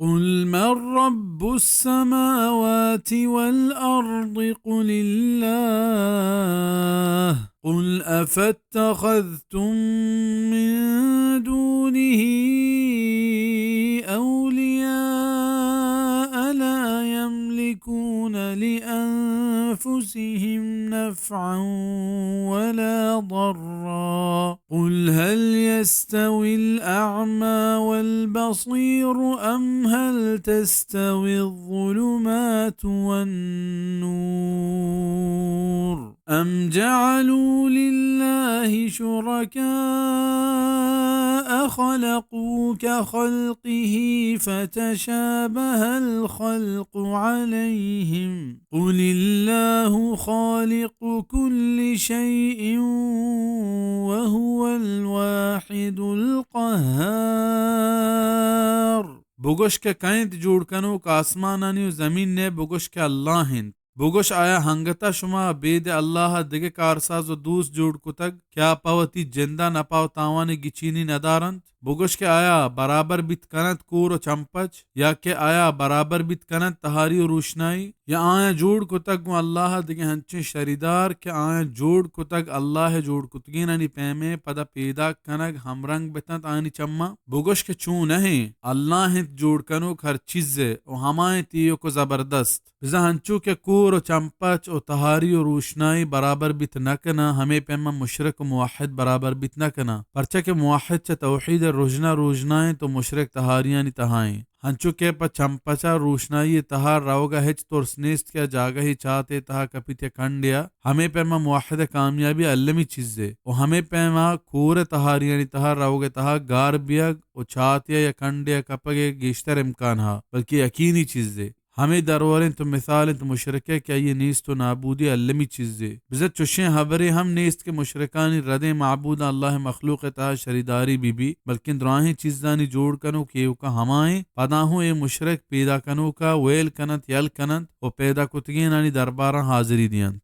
قل من رب السماوات والأرض قل الله قل أفاتخذتم من دونه أولياء لا يملكون لأنفسهم نفعا ولا ضرا قل هل يستوي الأعمى والبصير أم هل تستوي الظلمات والنور أم جعلوا لله شركاء خلقوا كخلقه فتشابه الخلق عليهم قل الله خالق كل شيء وهو الواحد القهار. بگوش کہ کئے انت جوڑ کنوک آسمانانی و زمین ءِ؟ بگوش کہ اللہ انت. بگوش آیا ہنگتا شما بید اللہ ءَ دگہ کارساز و دوست جوڑ کتگ کہ آ پہ وتی جندا نپا و تاوان گچینی ندارنت؟ بگوش کہ آیا برابر بیت کننت کور و چمپچ؟ یا کہ آیا برابر بیت کننت تہاری و روشنائی؟ یا آیاں جوڑ کتگ گوں اللہ ءَ دگہ ہنچیں شریدار کہ آیاں جوڑ کتگ اللہ ءِ جوڑ کتگینانی پیمیں پدا پیداک کنگ ہمرنگ بتنت آیانی چماں؟ بگوش کہ چون نہ انت، اللہ انت جوڑ کنوک ہر چیز ءِ و ہما انت ایوک و زبردست. بزاں ہنچو کہ کور و چمپچ و تہاری و روشنائی برابر بیت نہ کناں، ہمے پیما مشرک و موحد برابر بیت نہ کناں، پرچا کہ موحد چہ توحید ءِ رژنا روژنا انت و مشرک تہاریانی تہا انت. ہنچو کہ پہ چمپچ ءَ روشنائی ءِ تہا روگ ءَ ہچ ترس نیست کہ آ جاگہے چاتے ءِ تہا کپیت یا کنڈے ءَ، ہمے پیما موحد ءِ کامیابی المی چیزے و ہمے پیما کور ءِ تہاریانی تہا روگ ءِ تہا گار بیگ و چاتے ءَ یا کنڈے ءَ کپگ ءِ گیشتر امکان ہا، بلکہ یقینی چیزے. ہمے درور انت و مثال انت مشرک ءِ کہ آئی ءِ نیست و نابودی المی چیزے. بزاں چشیں ہبرے ہم نیست کہ مشرکانی ردیں معبوداں اللہ ءِ مخلوق ءِ تہا شریداری بہ بی، بلکیں دراہیں چیزانی جوڑ کنوک ایوکا ہما انت، پدا ہوں اے مشرک پیدا کنوکا ویل کننت، یل کننت و پیدا کتگینانی درباراں حاضری دینت.